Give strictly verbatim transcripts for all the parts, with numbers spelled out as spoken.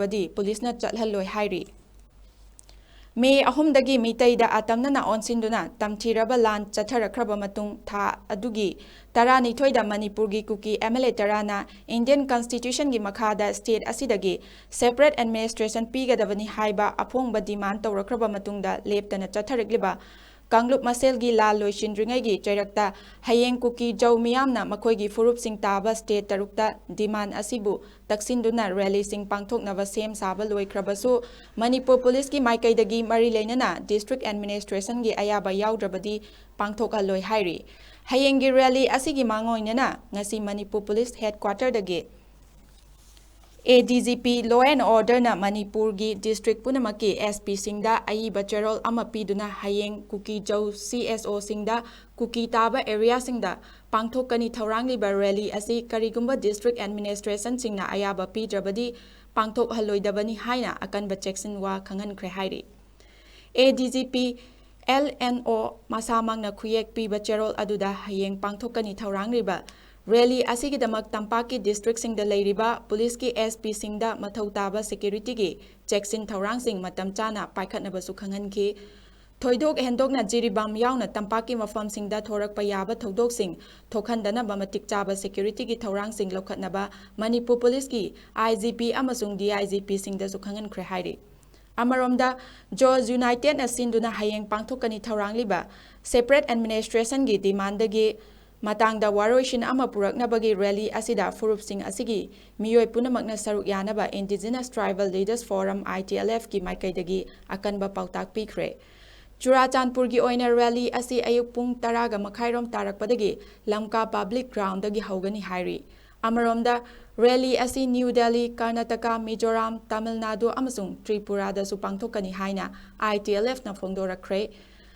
ꯗꯤ ꯄꯨꯂꯤꯁꯅ ꯆꯠꯍꯜꯂꯣꯏ ꯍꯥꯏꯔꯤ꯫ ꯃꯦ ꯑꯍꯨꯝꯗꯒꯤ ꯃꯤꯇꯩꯗ ꯑꯇꯝꯅꯅ ꯑꯣꯟꯁꯤꯟꯗꯨꯅ ꯇꯝꯊꯤꯔꯕ ꯂꯥꯟ ꯆꯠꯊꯔꯛꯈ꯭ꯔꯕ ꯃꯇꯨꯡ, ꯊꯥ ꯑꯗꯨꯒꯤ ꯇꯔꯥꯅꯤꯊꯣꯏꯗ ꯃꯅꯤꯄꯨꯔꯒꯤ ꯀꯨꯀꯤ ꯑꯦꯝ ꯑꯦꯜ ꯑꯦ ꯇꯔꯥꯅ Indian Constitution ꯒꯤ ꯃꯈꯥꯗ state ꯑꯁꯤꯗꯒꯤ separate administration ꯄꯤꯒꯗꯕꯅꯤ ꯍꯥꯏꯕ ꯑꯐꯣꯡꯕ demand ꯇꯧꯔꯛꯈ꯭ꯔꯕ ꯃꯇꯨꯡꯗ ꯂꯦꯞꯇꯅ ꯆꯠꯊꯔꯛꯂꯤꯕ ꯀꯥꯡꯂꯨꯞ ꯃꯁꯦꯜꯒꯤ ꯂꯥꯜ ꯂꯣꯏꯁꯤꯟꯗ꯭ꯔꯤꯉꯩꯒꯤ ꯆꯩꯔꯛꯇ ꯍꯌꯦꯡ ꯀꯨꯀꯤ ꯖꯧ ꯃꯤꯌꯥꯝꯅ ꯃꯈꯣꯏꯒꯤ ꯐꯨꯔꯨꯞꯁꯤꯡ ꯇꯥꯕ state ꯇꯔꯨꯛꯇ demand ꯑꯁꯤꯕꯨ ꯇꯛꯁꯤꯟꯗꯨꯅ rally ꯁꯤꯡ ꯄꯥꯡꯊꯣꯛꯅꯕ ꯁꯦꯝ ꯁꯥꯕ ꯂꯣꯏꯈ꯭ꯔꯕꯁꯨ, ꯃꯅꯤꯄꯨꯔ ꯄꯨꯂꯤꯁꯀꯤ ꯃꯥꯏꯀꯩꯗꯒꯤ ꯃꯔꯤ ꯂꯩꯅꯅ district administration ꯒꯤ ꯑꯌꯥꯕ ꯌꯥꯎꯗ꯭ꯔꯕꯗꯤ ꯄꯥꯡꯊꯣꯛꯍꯜꯂꯣꯏ ꯍꯥꯏꯔꯤ꯫ ꯍꯌꯦꯡꯒꯤ rally ꯑꯁꯤꯒꯤ ꯃꯥꯡꯑꯣꯏꯅꯅ ꯉꯁꯤ ꯃꯅꯤꯄꯨꯔ ꯄꯨꯂꯤꯁ headquarter ꯗꯒꯤ A D G P Law and Order ꯅ ꯃꯅꯤꯄꯨꯔꯒꯤ district ꯄꯨꯝꯅꯃꯛꯀꯤ S P ꯁꯤꯡꯗ ꯑꯏꯕ ꯆꯦꯔꯣꯜ ꯑꯃ ꯄꯤꯗꯨꯅ ꯍꯌꯦꯡ ꯀꯨꯀꯤ ꯖꯧ C S O ꯁꯤꯡꯗ ꯀꯨꯀꯤ ꯇꯥꯕ area ꯁꯤꯡꯗ ꯄꯥꯡꯊꯣꯛꯀꯅꯤ ꯊꯧꯔꯥꯡꯂꯤꯕ rally ꯑꯁꯤ ꯀꯔꯤꯒꯨꯝꯕ district administration ꯁꯤꯡꯅ ꯑꯌꯥꯕ ꯄꯤꯗ꯭ꯔꯕꯗꯤ ꯄꯥꯡꯊꯣꯛꯍꯜꯂꯣꯏꯗꯕꯅꯤ ꯍꯥꯏꯅ ꯑꯀꯟꯕ ꯆꯦꯛꯁꯤꯟ ꯋꯥ ꯈꯪꯍꯟꯈ꯭ꯔꯦ ꯍꯥꯏꯔꯤ꯫ A D G P L N O ꯃꯁꯥꯃꯛꯅ ꯈꯨꯌꯦꯛ ꯄꯤꯕ ꯆꯦꯔꯣꯜ ꯑꯗꯨꯗ ꯍꯌꯦꯡ ꯄꯥꯡꯊꯣꯛꯀꯅꯤ ꯊꯧꯔꯥꯡꯂꯤꯕ rally ꯑꯁꯤꯒꯤꯗꯃꯛ ꯇꯝꯄꯥꯛꯀꯤ district ꯁꯤꯡꯗ ꯂꯩꯔꯤꯕ ꯄꯨꯂꯤꯁꯀꯤ S P ꯁꯤꯡꯗ ꯃꯊꯧ ꯇꯥꯕ security ꯒꯤ ꯆꯦꯛꯁꯤꯟ ꯊꯧꯔꯥꯡꯁꯤꯡ ꯃꯇꯝ ꯆꯥꯅ ꯄꯥꯏꯈꯠꯅꯕꯁꯨ ꯈꯪꯍꯟꯈꯤ꯫ ꯊꯣꯏꯗꯣꯛ ꯍꯦꯟꯗꯣꯛꯅ ꯖꯤꯔꯤꯕꯥꯝ ꯌꯥꯎꯅ ꯇꯝꯄꯥꯛꯀꯤ ꯃꯐꯝꯁꯤꯡꯗ ꯊꯣꯔꯛꯄ ꯌꯥꯕ ꯊꯧꯗꯣꯛꯁꯤꯡ ꯊꯣꯛꯍꯟꯗꯅꯕ ꯃꯇꯤꯛ ꯆꯥꯕ security ꯒꯤ ꯊꯧꯔꯥꯡꯁꯤꯡ ꯂꯧꯈꯠꯅꯕ ꯃꯅꯤꯄꯨꯔ ꯄꯨꯂꯤꯁꯀꯤ I G P ꯑꯃꯁꯨꯡ D I G P ꯁꯤꯡꯗꯁꯨ ꯈꯪꯍꯟꯈ꯭ꯔꯦ ꯍꯥꯏꯔꯤ꯫ ꯑꯃꯔꯣꯝꯗ, Zos United ꯅ ꯁꯤꯟꯗꯨꯅ ꯍꯌꯦꯡ ꯄꯥꯡꯊꯣꯛꯀꯅꯤ ꯊꯧꯔꯥꯡꯂꯤꯕ separate administration ꯒꯤ demand ꯒꯤ ꯃꯇꯥꯡꯗ ꯋꯥꯔꯣꯏꯁꯤꯟ ꯑꯃ ꯄꯨꯔꯛꯅꯕꯒꯤ rally ꯑꯁꯤꯗ ꯐꯨꯔꯨꯞꯁꯤꯡ ꯑꯁꯤꯒꯤ ꯃꯤꯑꯣꯏ ꯄꯨꯝꯅꯃꯛꯅ ꯁꯔꯨꯛ ꯌꯥꯅꯕ Indigenous Tribal Leaders Forum, I T L F ꯀꯤ ꯃꯥꯏꯀꯩꯗꯒꯤ ꯑꯀꯟꯕ ꯄꯥꯎꯇꯥꯛ ꯄꯤꯈ꯭ꯔꯦ꯫ ꯆꯨꯔꯥꯆꯥꯟꯄꯨꯔꯒꯤ ꯑꯣꯏꯅ rally ꯑꯁꯤ ꯑꯌꯨꯛ ꯄꯨꯡ ꯇꯔꯥꯒ ꯃꯈꯥꯏꯔꯣꯝ ꯇꯥꯔꯛꯄꯗꯒꯤ ꯂꯝꯀꯥ Public Ground ꯗꯒꯤ ꯍꯧꯒꯅꯤ ꯍꯥꯏꯔꯤ꯫ ꯑꯃꯔꯣꯝꯗ, rally ꯑꯁꯤ New Delhi, ꯀꯔꯅꯥꯇꯀꯥ, ꯃꯤꯖꯣꯔꯥꯝ, ꯇꯥꯃꯤꯜ ꯅꯥꯗꯨ ꯑꯃꯁꯨꯡ ꯇ꯭ꯔꯤꯄꯨꯔꯥꯗꯁꯨ ꯄꯥꯡꯊꯣꯛꯀꯅꯤ ꯍꯥꯏꯅ I T L F ꯅ ꯐꯣꯡꯗꯣꯔꯛꯈ꯭ꯔꯦ꯫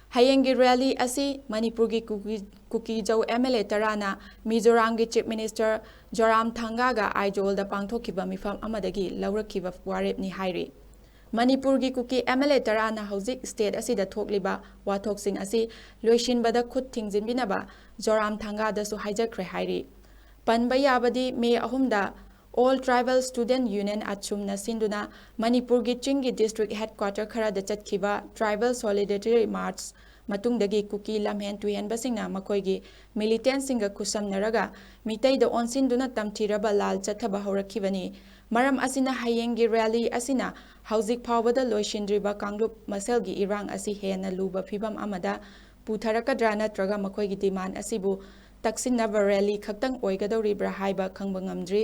ꯍꯌꯦꯡꯒꯤ rally ꯑꯁꯤ ꯃꯅꯤꯄꯨꯔꯒꯤ ꯀꯨꯀꯤ, ꯀꯨꯀꯤ ꯖꯧ M L A ꯇꯔꯥꯅ ꯃꯤꯖꯣꯔꯥꯝꯒꯤ Chief Minister ꯖꯣꯔꯥꯝ ꯊꯪꯒꯥꯒ ꯑꯥꯏꯖꯣꯜꯗ ꯄꯥꯡꯊꯣꯛꯈꯤꯕ ꯃꯤꯐꯝ ꯑꯃꯗꯒꯤ ꯂꯧꯔꯛꯈꯤꯕ ꯋꯥꯔꯦꯞꯅꯤ ꯍꯥꯏꯔꯤ꯫ ꯃꯅꯤꯄꯨꯔꯒꯤ ꯀꯨꯀꯤ M L A ꯇꯔꯥꯅ ꯍꯧꯖꯤꯛ state ꯑꯁꯤꯗ ꯊꯣꯛꯂꯤꯕ ꯋꯥꯊꯣꯛꯁꯤꯡ ꯑꯁꯤ ꯂꯣꯏꯁꯤꯟꯕꯗ ꯈꯨꯠ ꯊꯤꯡꯖꯤꯟꯕꯤꯅꯕ ꯖꯣꯔꯥꯝ ꯊꯪꯒꯥꯗꯁꯨ ꯍꯥꯏꯖꯈ꯭ꯔꯦ ꯍꯥꯏꯔꯤ꯫ ꯄꯟꯕ ꯌꯥꯕꯗꯤ, ꯃꯦ ꯑꯍꯨꯝꯗ All Tribal Student Union, ATSUM ꯅ ꯁꯤꯟꯗꯨꯅ ꯃꯅꯤꯄꯨꯔꯒꯤ ꯆꯤꯡꯒꯤ district headquarter ꯈꯔꯗ ꯆꯠꯈꯤꯕ Tribal Solidarity March ꯃꯇꯨꯡꯗꯒꯤ ꯀꯨꯀꯤ ꯂꯝꯍꯦꯟ ꯇꯨꯍꯦꯟꯕꯁꯤꯡꯅ ꯃꯈꯣꯏꯒꯤ militantꯁꯤꯡꯒ ꯈꯨꯠꯁꯝꯅꯔꯒ ꯃꯤꯇꯩꯗ ꯑꯣꯟꯁꯤꯟꯗꯨꯅ ꯇꯝꯊꯤꯔꯕ ꯂꯥꯜ ꯆꯠꯊꯕ ꯍꯧꯔꯛꯈꯤꯕꯅꯤ꯫ ꯃꯔꯝ ꯑꯁꯤꯅ ꯍꯌꯦꯡꯒꯤ rally ꯑꯁꯤꯅ ꯍꯧꯖꯤꯛ ꯐꯥꯎꯕꯗ ꯂꯣꯏꯁꯤꯟꯗ꯭ꯔꯤꯕ ꯀꯥꯡꯂꯨꯞ ꯃꯁꯦꯜꯒꯤ ꯏꯔꯥꯡ ꯑꯁꯤ ꯍꯦꯟꯅ ꯂꯨꯕ ꯐꯤꯕꯝ ꯑꯃꯗ ꯄꯨꯊꯔꯛꯀꯗ꯭ꯔꯥ ꯅꯠꯇ꯭ꯔꯒ ꯃꯈꯣꯏꯒꯤ demand ꯑꯁꯤꯕꯨ ꯇꯛꯁꯤꯟꯅꯕ rally ꯈꯛꯇꯪ ꯑꯣꯏꯒꯗꯧꯔꯤꯕ꯭ꯔꯥ ꯍꯥꯏꯕ ꯈꯪꯕ ꯉꯝꯗ꯭ꯔꯤ꯫